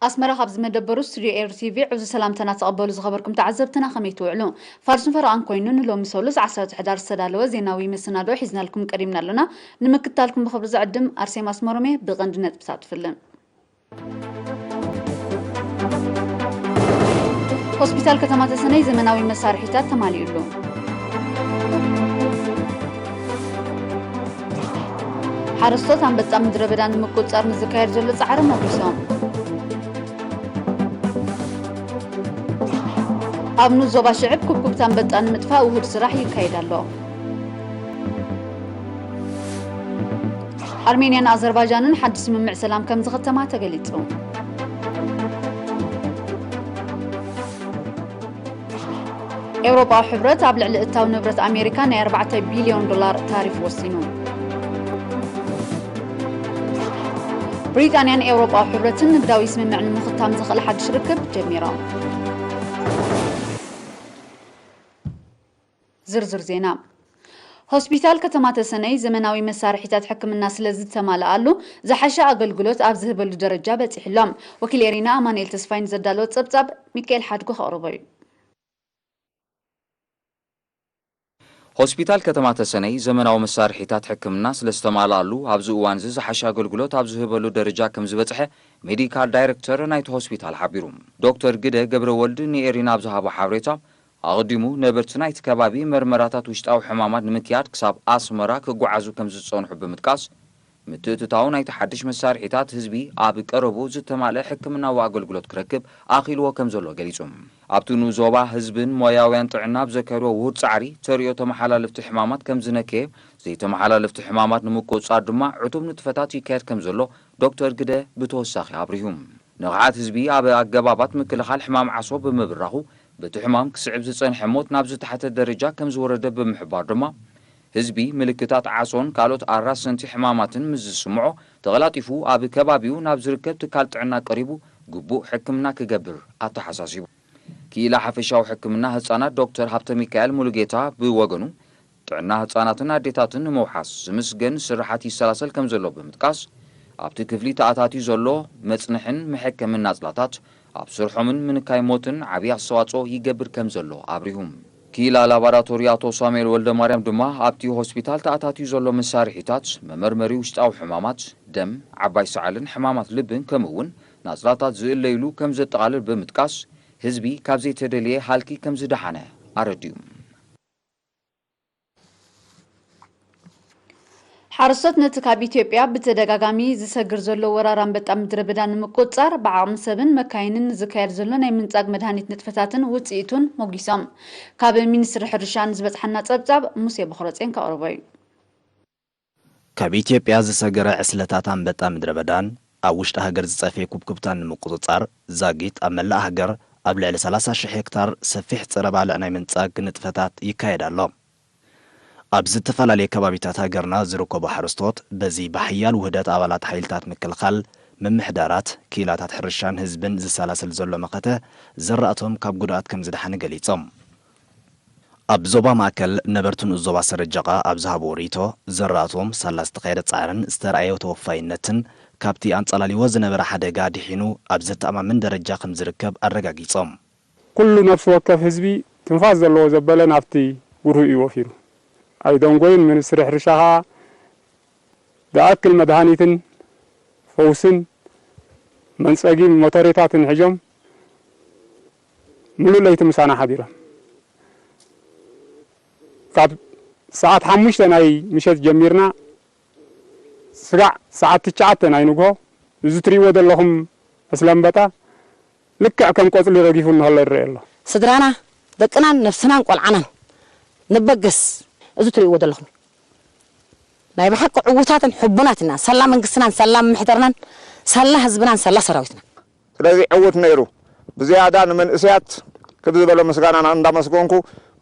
ኣስመራ፣ ካብ ዝመደበሩ ስቱድዮ ኤሪ ቲቪ ዕዙዝ ሰላምታና ተቐበሉ ዝኸበርኩም ተዓዘብትና፣ ከመይ ትውዕሉ? ፋርስን ፈረቓን ኮይኑ ንሎሚ ሰሉስ ዓሰርተ ሕዳር ዝተዳለወ ዜናዊ መሰናድኦ ሒዝናልኩም ቀሪብና ኣለና። ንምክትታልኩም ብኽብሪ ዝዕድም ኣርሴማ ኣስመሮም እየ። ብቐንዲ ነጥብታት ትፍልን። ሆስፒታል ከተማ ተሰነይ ዘመናዊ መሳርሒታት ተማሊኡሉ። ሓረስቶት ኣንበጣ ምድረ በዳ ንምቁጽጻር ንዝካየድ ዘሎ ጻዕሪ ሞጒሶም። ኣብ ንኡስ ዞባ ሽዕብ ኩብኩብታ ኣንበጣ ንምጥፋእ ውሁድ ስራሕ ይካየድ ኣሎ። ኣርሜንያን ኣዘርባይጃንን ሓድሽ ስምምዕ ሰላም ከም ዝኸተማ ተገሊጹ። ኤውሮጳዊ ሕብረት ኣብ ልዕሊ እታው ንብረት ኣሜሪካ ናይ ኣርባዕተ ቢልዮን ዶላር ታሪፍ ወሲኑ። ብሪጣንያን ኤውሮጳዊ ሕብረትን ንግዳዊ ስምምዕ ንምኽታም ዘኽእል ሓድሽ ርክብ ጀሚሮም። ዝርዝር ዜና። ሆስፒታል ከተማ ተሰነይ ዘመናዊ መሳርሒታት ሕክምና ስለ ዝተማልኣሉ፣ ዝሓሸ ኣገልግሎት ኣብ ዝህበሉ ደረጃ በጺሑ ኣሎ። ወኪል ኤሪና ኣማኑኤል ተስፋይ ንዘዳለዎ ጸብጻብ፣ ሚካኤል ሓድጉ ከቕርቦ እዩ። ሆስፒታል ከተማ ተሰነይ ዘመናዊ መሳርሒታት ሕክምና ስለ ዝተማልኣሉ፣ ኣብዚ እዋን እዚ ዝሓሸ ኣገልግሎት ኣብ ዝህበሉ ደረጃ ከም ዝበጽሐ ሜዲካል ዳይሬክተር ናይቲ ሆስፒታል ሓቢሩ። ዶክተር ግደ ገብረ ወልድ ንኤሪና ኣብ ዝሃቦ ሓበሬታ፣ ኣቐዲሙ ነበርቲ ናይቲ ከባቢ መርመራታት ውሽጣዊ ሕማማት ንምክያድ ክሳብ ኣስመራ ክጓዓዙ ከም ዝጸንሑ ብምጥቃስ፣ ምትእትታው ናይቲ ሓድሽ መሳርሒታት ህዝቢ ኣብ ቀረብኡ ዝተማልአ ሕክምናዊ ኣገልግሎት ክረክብ ኣኽኢልዎ ከም ዘሎ ገሊጹ። ኣብቲ ንኡስ ዞባ ህዝብን ሞያውያን ጥዕና ኣብ ዘካየድዎ ውሁድ ጻዕሪ፣ ተርእዮ ተመሓላለፍቲ ሕማማት ከም ዝነከየ፣ ዘይተመሓላለፍቲ ሕማማት ንምቁጽጻር ድማ ዕቱብ ንጥፈታት ይካየድ ከም ዘሎ ዶክተር ግደ ብተወሳኺ ኣብሪሁ። ንቕሓት ህዝቢ ኣብ ኣገባባት ምክልኻል ሕማም ዓሶ ብምብራኹ፣ በቲ ሕማም ክስዕብ ዝጸንሐ ሞት ናብ ዝተሓተ ደረጃ ከም ዝወረደ ብምሕባር ድማ፣ ህዝቢ ምልክታት ዓሶን ካልኦት ኣራሰንቲ ሕማማትን ምስ ዝስምዖ፣ ተቐላጢፉ ኣብ ከባቢኡ ናብ ዝርከብ ትካል ጥዕና ቀሪቡ ግቡእ ሕክምና ክገብር ኣተሓሳሲቡ። ክኢላ ሓፈሻዊ ሕክምና ህጻናት ዶክተር ሃብተ ሚካኤል ሙሉጌታ ብወገኑ፣ ጥዕና ህጻናትን ኣዴታትን ንምውሓስ ዝምስገን ስራሓት ይሰላሰል ከም ዘሎ ብምጥቃስ፣ ኣብቲ ክፍሊ ተኣታትዩ ዘሎ መጽንሕን መሐከምን ናጽላታት ኣብ ስርሖምን ምንካይ ሞትን ዓብዪ ኣስተዋጽኦ ይገብር ከም ዘሎ ኣብሪሁ። ክኢላ ላቦራቶሪ ኣቶ ሳሙኤል ወልደማርያም ድማ፣ ኣብቲ ሆስፒታል ተኣታትዩ ዘሎ መሳርሒታት መመርመሪ ውሽጣዊ ሕማማት፣ ደም፣ ዓባይ ሰዓልን ሕማማት ልብን ከምኡ እውን ናጽላታት ዝእለይሉ ከም ዘጠቓልል ብምጥቃስ፣ ህዝቢ ካብ ዘይተደልየ ሃልኪ ከም ዝደሓነ ኣረዲኡ። ሓረስቶት ነቲ ካብ ኢትዮጵያ ብተደጋጋሚ ዝሰግር ዘሎ ወራር ኣንበጣ ምድረ በዳ ንምቁጽጻር፣ ብዓቕሚ ሰብን መካይንን ዝካየድ ዘሎ ናይ ምንጻግ መድሃኒት ንጥፈታትን ውጽኢቱን ሞጒሶም። ካብ ሚኒስትሪ ሕርሻ ንዝበጽሓና ጸብጻብ፣ ሙሴ በኽረጼን ከቕርቦ እዩ። ካብ ኢትዮጵያ ዝሰገረ ዕስለታት ኣንበጣ ምድረ በዳን ኣብ ውሽጢ ሃገር ዝጸፍየ ኩብኩብታን ንምቁጽጻር፣ ዛጊት ኣብ መላእ ሃገር ኣብ ልዕሊ ሰላሳ ሽሕ ሄክታር ሰፊሕ ጸረ ባልዕ ናይ ምንጻግ ንጥፈታት ይካየድ ኣሎ። ኣብ ዝተፈላለየ ከባቢታት ሃገርና ዝርከቡ ሓረስቶት፣ በዚ ብሓያል ውህደት ኣባላት ሓይልታት ምክልኻል፣ ምምሕዳራት፣ ክኢላታት ሕርሻን ህዝብን ዝሰላሰል ዘሎ መኸተ፣ ዘራእቶም ካብ ጉድኣት ከም ዝደሓነ ገሊጾም። ኣብ ዞባ ማእከል ነበርቲ ንኡስ ዞባ ሰረጀቓ ኣብ ዝሃብዎ ርእይቶ፣ ዘራእቶም ሳላ ዝተኻየደ ጻዕርን ዝተረኣየ ተወፋይነትን፣ ካብቲ ኣንጸላልይዎ ዝነበረ ሓደጋ ድሒኑ ኣብ ዘተኣማምን ደረጃ ከም ዝርከብ ኣረጋጊጾም። ኩሉ ነፍሲ ወከፍ ህዝቢ ትንፋስ ዘለዎ ዘበለ ናብቲ ጉርሁ እዩ ወፊሩ። ኣይደንጎዩን። ሚኒስትሪ ሕርሻ ኸኣ ዝኣክል መድሃኒትን ፈውስን መንጸጊ ሞተሬታትን ሒዞም ሙሉእ ለይቲ ምሳና ሓዲሮም። ካብ ሰዓት ሓሙሽተ ናይ ምሸት ጀሚርና ስጋዕ ሰዓት ትሽዓተ ናይ ንግሆ፣ እዚ ትርእይዎ ዘለኹም ዕስለ ኣንበጣ ልክዕ ከም ቆጽሊ ረጊፉ እንከሎ ይረአ ኣሎ። ስድራና፣ ደቅናን ነብስናን ቆልዓናን ንበገስ። እዚ ትርእይዎ ዘለኹም ናይ ብሓቂ ዕዉታትን ሕቡናት ኢና። ሳላ መንግስትናን፣ ሳላ ምምሕዳርናን፣ ሳላ ህዝብናን፣ ሳላ ሰራዊትናን። ስለዚ ዕዉት ነይሩ። ብዝያዳ ንመንእሰያት ክብ ዝበለ ምስጋና እንዳመስገንኩ፣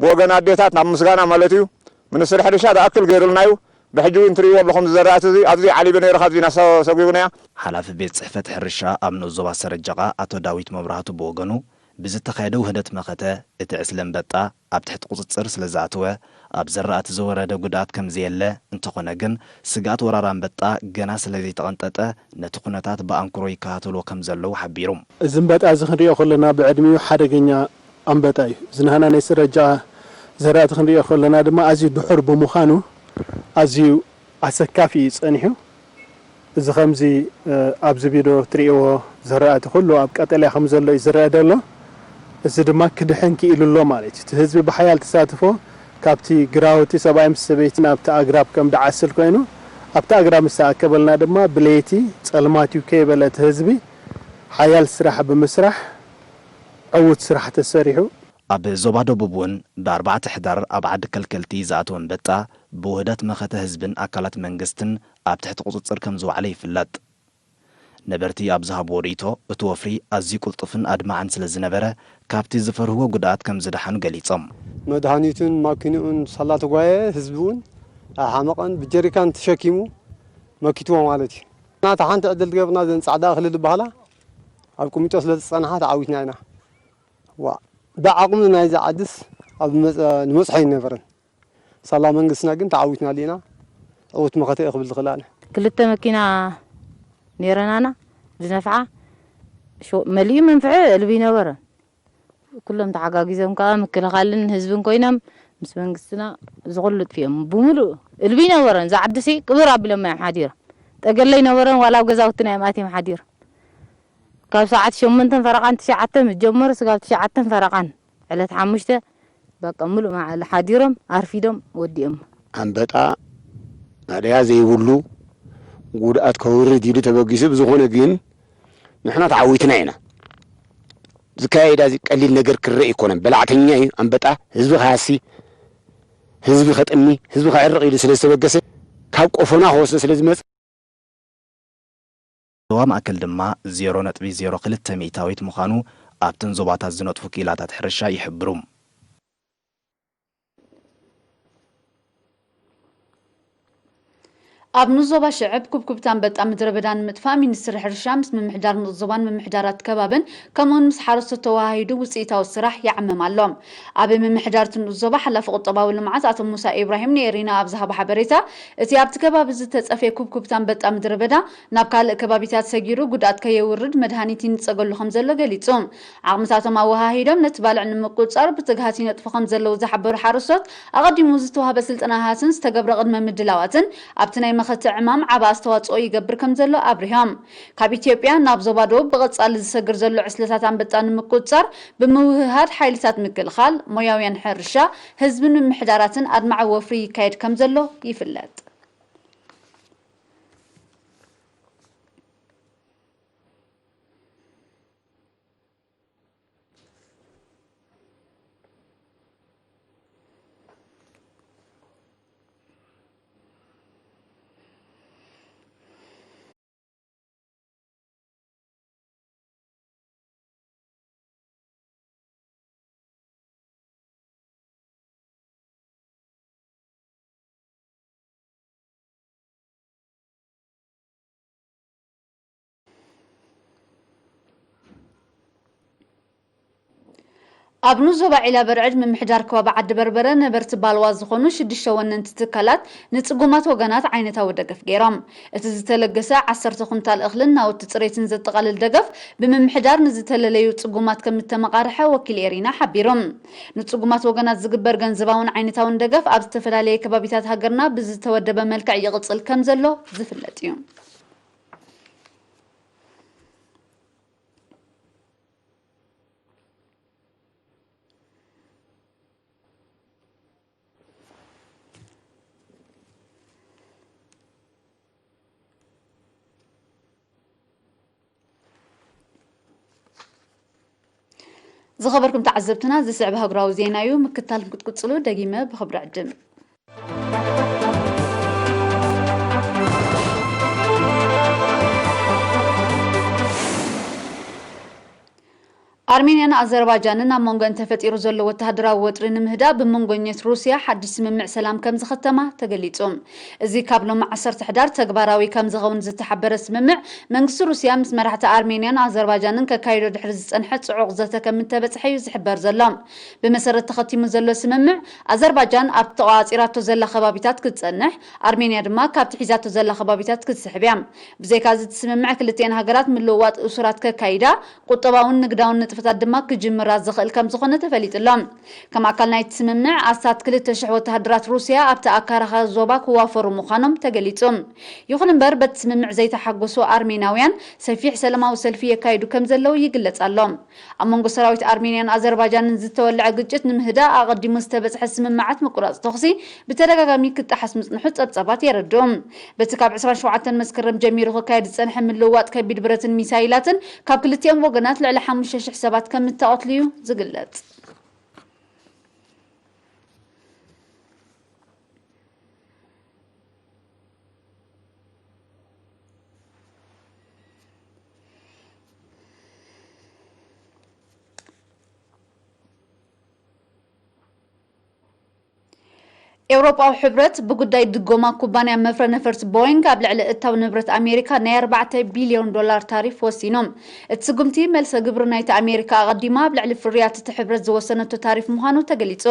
ብወገን ኣዴታት ናብ ምስጋና ማለት እዩ። ሚኒስትሪ ሕርሻ ዝኣክል ገይሩልና እዩ። ብሕጂ እውን ትርእይዎ ኣለኹም፣ ዝዘራእቲ እዚ ኣብዚ ዓሊቡ ነይሩ፣ ካብዚ ናሰ-፣ ሰጒጉና እያ። ሓላፊ ቤት ጽሕፈት ሕርሻ ኣብ ንኡስ ዞባ ሰረጀቓ ኣቶ ዳዊት መብራህቱ ብወገኑ፣ ብዝተኻየደ ውህደት መኸተ፣ እቲ ዕስለ ኣንበጣ ኣብ ትሕቲ ቁጽጽር ስለ ዝኣተወ፣ ኣብ ዘራእቲ ዝወረደ ጉድኣት ከም ዘየለ፣ እንተኾነ ግን፣ ስግኣት ወራር ኣንበጣ ገና ስለ ዘይተቐንጠጠ፣ ነቲ ኩነታት ብኣንክሮ ይከታተልዎ ከም ዘለዉ ሓቢሩ። እዚ ኣንበጣ እዚ ክንሪኦ ከለና፣ ብዕድሚኡ ሓደገኛ ኣንበጣ እዩ። እዚ ናህና ናይ ስረጃ ዘራእቲ ክንሪኦ ከለና ድማ፣ ኣዝዩ ድሑር ብምዃኑ፣ ኣዝዩ ኣሰካፊ እዩ ጸኒሑ። እዚ ከምዚ፣ እ፣ ኣብዚ ቪድዮ ትርእይዎ ዘራእቲ ኩሉ ኣብ ቀጠልያ ከም ዘሎ እዩ ዝረአ ዘሎ። እዚ ድማ ክድሕን ክኢሉ ኣሎ ማለት እዩ። እቲ ህዝቢ ብሓያል ተሳትፎ ካብቲ ግራውቲ ሰብኣይ ምስ ሰበይቲ ናብቲ ኣግራብ ከም ድዓስል ኮይኑ፣ ኣብቲ ኣግራብ ምስ ተኣከበልና ድማ ብለይቲ ጸልማት እዩ ከይበለ እቲ ህዝቢ ሓያል ስራሕ ብምስራሕ ዕዉት ስራሕ ተሰሪሑ። ኣብ ዞባ ደቡብ እውን ብኣርባዕተ ሕዳር ኣብ ዓዲ ከልከልቲ ዝኣተወ ኣንበጣ ብውህደት መኸተ ህዝብን ኣካላት መንግስትን ኣብ ትሕቲ ቁጽጽር ከም ዝወዓለ ይፍለጥ። ነበርቲ ኣብ ዝሃብዎ ርእይቶ፣ እቲ ወፍሪ ኣዝዩ ቅልጡፍን ኣድማዕን ስለ ዝነበረ፣ ካብቲ ዝፈርህዎ ጉድኣት ከም ዝደሓኑ ገሊጾም። መድሃኒቱን ማኪንኡን ሳላ ተጓየ፣ ህዝቢ እውን ኣይሓመቐን፣ ብጀሪካን ተሸኪሙ መኪትዎ ማለት እዩ። ናታ ሓንቲ ዕድል ትገብርና ዘን ጻዕዳ እኽሊ ዝበሃላ ኣብ ቁሚጦ ስለ ዝጸንሓ ተዓዊትና ኢና። ዋ፣ ብዓቕሚ ናይዚ ዓድስ ኣብ መጸ-፣ ንመጽሖ ኣይነበረን። ሳላ መንግስትና ግን ተዓዊትናሉ ኢና። ዕዉት መኸተ እየ ክብል ዝኽእል ኣነ። ክልተ መኪና ነይረናና ዝነፍዓ፣ ሾ-፣ መሊኡ መንፍዒ እልቢ ነበረ። ኩሎም ተሓጋጊዞም ከኣ ምክልኻልን ህዝብን ኮይኖም ምስ መንግስትና እዚ ኩሉ ጥፊኦም ብምሉእ እልቢ ነበረን። እዛ ዓድሲ ቅብር ኣቢሎም እዮም ሓዲሮም። ጠገለይ ነበረን ዋላ ኣብ ገዛውትና እዮም ኣትዮም ሓዲሮም። ካብ ሰዓት ሸሞንተን ፈረቓን ትሽዓተ ምስ ጀመሩ ስጋብ ትሽዓተን ፈረቓን ዕለት ሓሙሽተ በቃ ምሉእ መዓልቲ ሓዲሮም ኣርፊዶም ወዲኦም። ኣንበጣ ማእለያ ዘይብሉ ጉድኣት ከውርድ ኢሉ ተበጊሱ፣ ብዝኾነ ግን ንሕና ተዓዊትና ኢና። ዝካየድ እዚ ቀሊል ነገር ክረእ ኣይኮነን። በላዕተኛ እዩ ኣንበጣ፣ ህዝቢ ክሃሲ፣ ህዝቢ ከጥሚ፣ ህዝቢ ከዕርቕ ኢሉ ስለ ዝተበገሰ፣ ካብ ቆፎና ክወስዶ ስለ ዝመጽእ፣ ዞባ ማእከል ድማ ዜሮ ነጥቢ ዜሮ ክልተ ሚእታዊት ምዃኑ ኣብተን ዞባታት ዝነጥፉ ክኢላታት ሕርሻ ይሕብሩ። ኣብ ንኡስ ዞባ ሽዕብ ኩብኩብታ ኣንበጣ ምድረ በዳ ንምጥፋእ ሚኒስትሪ ሕርሻ ምስ ምምሕዳር ንኡስ ዞባን ምምሕዳራት ከባብን ከምኡውን ምስ ሓረስቶት ተወሃሂዱ ውፅኢታዊ ስራሕ ይዓመም ኣሎ። ኣብ ምምሕዳር እቲ ንኡስ ዞባ ሓላፊ ቁጠባዊ ልምዓት ኣቶ ሙሳ ኢብራሂም ንኤሪና ኣብ ዝሃቦ ሓበሬታ፣ እቲ ኣብቲ ከባቢ ዝተፀፍየ ኩብኩብታ ኣንበጣ ምድረ በዳ ናብ ካልእ ከባቢታት ሰጊሩ ጉድኣት ከየውርድ መድሃኒት ይንፀገሉ ከም ዘሎ ገሊፁ። ዓቕምታቶም ኣወሃሂዶም ነቲ ባልዕ ንምቁፅፃር ብትግሃት ይነጥፉ ከም ዘለዉ ዝሓበሩ ሓረስቶት፣ ኣቐዲሙ ዝተዋህበ ስልጠናታትን ዝተገብረ ቅድመ ምድላዋትን ኣብቲ ናይ መኸተ ዕማም ዓቢ ኣስተዋፅኦ ይገብር ከም ዘሎ ኣብሪሆም። ካብ ኢትዮጵያ ናብ ዞባ ደቡብ ብቐጻሊ ዝሰግር ዘሎ ዕስለታት ኣንበጣ ንምቁጽጻር ብምውህሃድ ሓይልታት ምክልኻል፣ ሞያውያን ሕርሻ፣ ህዝብን ምምሕዳራትን ኣድማዒ ወፍሪ ይካየድ ከም ዘሎ ይፍለጥ። ኣብ ንኡስ ዞባ ዒላ በርዕድ ምምሕዳር ከባቢ ዓዲ በርበረ ነበርቲ ባልዋ ዝኾኑ ሽዱሽተ ወነንቲ ትካላት ንጽጉማት ወገናት ዓይነታዊ ደገፍ ገይሮም። እቲ ዝተለገሰ ዓሰርተ ኩንታል እኽልን ናውቲ ጽሬትን ዘጠቓልል ደገፍ ብምምሕዳር ንዝተለለዩ ጽጉማት ከም እተመቓርሐ ወኪል ኤሪና ሓቢሩ። ንጽጉማት ወገናት ዝግበር ገንዘባውን ዓይነታውን ደገፍ ኣብ ዝተፈላለየ ከባቢታት ሃገርና ብዝተወደበ መልክዕ ይቕጽል ከም ዘሎ ዝፍለጥ እዩ። ዝኸበርኩም ተዓዘብትና፣ ዝስዕብ ሃገራዊ ዜና እዩ። ምክታል ክትቅጽሉ ደጊመ ብኽብሪ ዕድም። ኣርሜንያን ኣዘርባጃንን ኣብ መንጎ እንተፈጢሩ ዘሎ ወተሃደራዊ ወጥሪ ንምህዳእ ብመንጎኘት ሩስያ ሓድሽ ስምምዕ ሰላም ከም ዝኸተማ ተገሊጹ። እዚ ካብ ሎሚ ዓሰርተ ሕዳር ተግባራዊ ከም ዝኸውን ዝተሓበረ ስምምዕ መንግስቲ ሩስያ ምስ መራሕቲ ኣርሜንያን ኣዘርባጃንን ከካይዶ ድሕሪ ዝጸንሐ ጽዑቕ ዘተ ከም እተበጽሐ እዩ ዝሕበር ዘሎ። ብመሰረት ተኸቲሙ ዘሎ ስምምዕ ኣዘርባጃን ኣብቲ ተቋጺራቶ ዘላ ከባቢታት ክትጸንሕ፣ ኣርሜንያ ድማ ካብቲ ሒዛቶ ዘላ ከባቢታት ክትስሕብ እያ። ብዘይካ እዚ እቲ ስምምዕ ክልቲኤን ሃገራት ምልውዋጥ እሱራት ከካይዳ፣ ቁጠባውን ንግዳውን ንጥፈታት ድማ ክጅምራ ዝኽእል ከም ዝኾነ ተፈሊጡ ኣሎ። ከም ኣካል ናይቲ ስምምዕ ኣስታት ክልተ ሽሕ ወተሃደራት ሩስያ ኣብቲ ኣካራኻ ዞባ ክዋፈሩ ምዃኖም ተገሊጹ። ይኹን እምበር በቲ ስምምዕ ዘይተሓጎሱ ኣርሜናውያን ሰፊሕ ሰላማዊ ሰልፊ የካይዱ ከም ዘለዉ ይግለጽ ኣሎ። ኣብ መንጎ ሰራዊት ኣርሜንያን ኣዘርባጃንን ዝተወልዐ ግጭት ንምህዳእ ኣቐዲሙ ዝተበጽሐ ስምምዓት ምቁራጽ ተኹሲ ብተደጋጋሚ ክጠሓስ ምጽንሑ ጸብጻባት የረድኡ። በቲ ካብ ዕስራን ሸውዓተን መስከረም ጀሚሩ ክካየድ ዝጸንሐ ምልውዋጥ ከቢድ ብረትን ሚሳይላትን ካብ ክልቲኦም ወገናት ልዕሊ ሓሙሽተ ሽሕ ሰባት ከም እተቐትሉ እዩ ዝግለጽ። ኤውሮጳዊ ሕብረት ብጉዳይ ድጎማ ኩባንያ መፍረ ነፈርቲ ቦይንግ ኣብ ልዕሊ እታው ንብረት ኣሜሪካ ናይ ኣርባዕተ ቢልዮን ዶላር ታሪፍ ወሲኑ። እቲ ስጉምቲ መልሰ ግብሪ ናይቲ ኣሜሪካ ኣቐዲማ ኣብ ልዕሊ ፍርያት እቲ ሕብረት ዝወሰነቶ ታሪፍ ምዃኑ ተገሊጹ።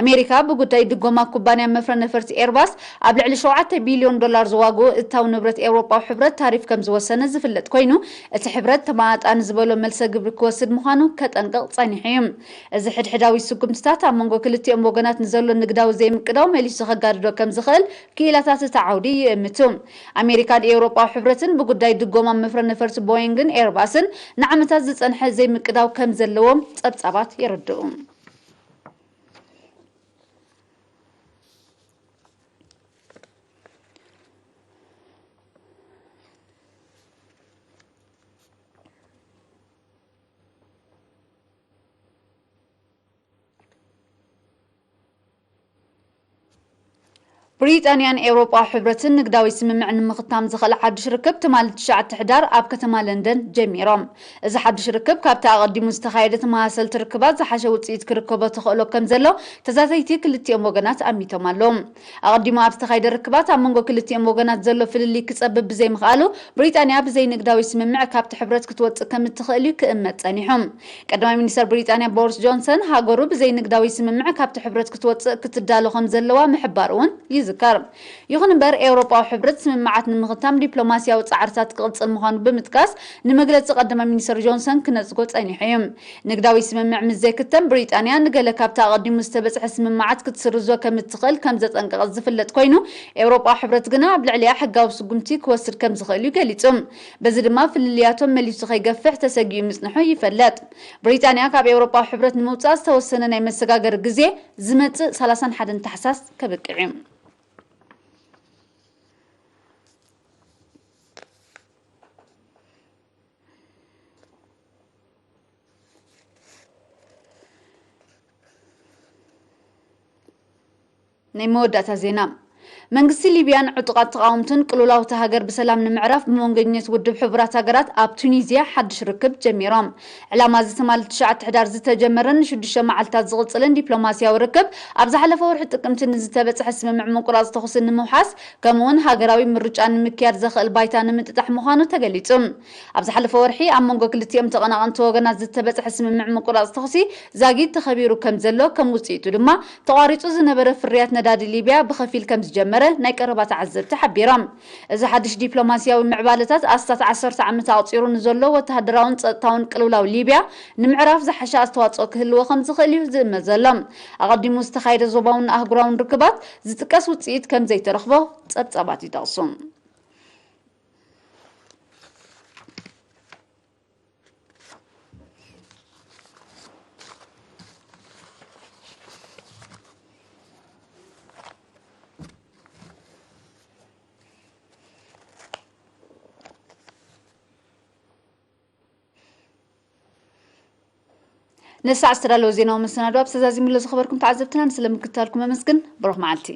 ኣሜሪካ ብጉዳይ ድጎማ ኩባንያ መፍረ ነፈርቲ ኤርባስ ኣብ ልዕሊ ሸውዓተ ቢልዮን ዶላር ዝዋግኡ እታው ንብረት ኤውሮጳዊ ሕብረት ታሪፍ ከም ዝወሰነ ዝፍለጥ ኮይኑ፣ እቲ ሕብረት ተመጣጣኒ ዝበሎ መልሰ ግብሪ ክወስድ ምዃኑ ከጠንቅቕ ጸኒሑ እዩ። እዚ ሕድሕዳዊ ስጉምትታት ኣብ መንጎ ክልቲኦም ወገናት ንዘሎ ንግዳዊ ዘይምቅዳው መሊሱ ከጋድዶ ከም ዝኽእል ክኢላታት እቲ ዓውዲ ይእምቱ። ኣሜሪካን ኤውሮጳዊ ሕብረትን ብጉዳይ ድጎማ መፍረ ነፈርቲ ቦይንግን ኤርባስን ንዓመታት ዝጸንሐ ዘይምቅዳው ከም ዘለዎም ጸብጻባት የረድኡ። ብሪጣንያን ኤውሮጳዊ ሕብረትን ንግዳዊ ስምምዕ ንምኽታም ዝኽእል ሓድሽ ርክብ ትማሊ ትሽዓተ ሕዳር ኣብ ከተማ ለንደን ጀሚሮም። እዚ ሓድሽ ርክብ ካብቲ ኣቐዲሙ ዝተኻየደ ተመሳሰልቲ ርክባት ዝሓሸ ውጽኢት ክርከቦ ተኽእሎ ከም ዘሎ ተዛተይቲ ክልቲኦም ወገናት ኣሚቶም ኣለዉ። ኣቐዲሙ ኣብ ዝተኻየደ ርክባት ኣብ መንጎ ክልቲኦም ወገናት ዘሎ ፍልልይ ክጸብብ ብዘይምኽኣሉ ብሪጣንያ ብዘይ ንግዳዊ ስምምዕ ካብቲ ሕብረት ክትወጽእ ከም እትኽእል እዩ ክእመት ጸኒሑ። ቀዳማይ ሚኒስተር ብሪጣንያ ቦሪስ ጆንሰን ሃገሩ ብዘይ ንግዳዊ ስምምዕ ካብቲ ሕብረት ክትወጽእ ክትዳሎ ከም ዘለዋ ምሕባር እውን ይዝከር። ይኹን እምበር ኤውሮጳዊ ሕብረት ስምምዓት ንምኽታም ዲፕሎማስያዊ ጻዕርታት ክቕጽል ምዃኑ ብምጥቃስ ንመግለጺ ቀዳማይ ሚኒስተር ጆንሰን ክነጽጎ ጸኒሑ እዩ። ንግዳዊ ስምምዕ ምስ ዘይክተም ብሪጣንያ ንገለ ካብቲ ኣቐዲሙ ዝተበጽሐ ስምምዓት ክትስርዞ ከም እትኽእል ከም ዘጠንቀቐት ዝፍለጥ ኮይኑ፣ ኤውሮጳዊ ሕብረት ግና ኣብ ልዕሊኣ ሕጋዊ ስጉምቲ ክወስድ ከም ዝኽእል እዩ ገሊጹ። በዚ ድማ ፍልልያቶም መሊሱ ከይገፍሕ ተሰጊኡ ምጽንሑ ይፈለጥ። ብሪጣንያ ካብ ኤውሮጳዊ ሕብረት ንምውጻእ ዝተወሰነ ናይ መሰጋገሪ ግዜ ዝመጽእ ሰላሳን ሓደን ታሕሳስ ከብቅዕ እዩ። ናይ መወዳእታ ዜና። መንግስቲ ሊብያን ዕጡቓት ተቓወምትን ቅልውላው እታ ሃገር ብሰላም ንምዕራፍ ብመንጎኘት ውድብ ሕቡራት ሃገራት ኣብ ቱኒዝያ ሓድሽ ርክብ ጀሚሮም። ዕላማ እዚ ትማሊ ትሽዓተ ሕዳር ዝተጀመረን ንሽዱሽተ መዓልታት ዝቕጽልን ዲፕሎማስያዊ ርክብ ኣብ ዝሓለፈ ወርሒ ጥቅምቲ ንዝተበጽሐ ስምምዕ ምቁራጽ ተኹሲ ንምውሓስ፣ ከምኡውን ሃገራዊ ምርጫ ንምክያድ ዘኽእል ባይታ ንምጥጣሕ ምዃኑ ተገሊጹ። ኣብ ዝሓለፈ ወርሒ ኣብ መንጎ ክልቲኦም ተቐናቐንቲ ወገናት ዝተበጽሐ ስምምዕ ምቁራጽ ተኹሲ ዛጊድ ተኸቢሩ ከም ዘሎ፣ ከም ውጽኢቱ ድማ ተቋሪጹ ዝነበረ ፍርያት ነዳዲ ሊብያ ብኸፊል ከም ዝጀመረ ናይ ቀረባ ተዓዘብቲ ሓቢሮም። እዚ ሓድሽ ዲፕሎማስያዊ ምዕባለታት ኣስታት ዓሰርተ ዓመት ኣቑጺሩ ንዘሎ ወተሃደራውን ጸጥታውን ቅልውላው ሊብያ ንምዕራፍ ዝሓሸ ኣስተዋጽኦ ክህልዎ ከም ዝኽእል እዩ ዝእመት ዘሎ። ኣቐዲሙ ዝተኻየደ ዞባውን ኣህጉራውን ርክባት ዝጥቀስ ውጽኢት ከም ዘይተረኽቦ ጸብጻባት ይጠቕሱ። ነሳዕ ዝተዳለወ ዜናዊ መሰናዶ ኣብ ተዛዚሙሎ ዝኸበርኩም ተዓዘብትና ንስለ ምክትታልኩም ኣመስግን። ብሩኽ መዓልቲ።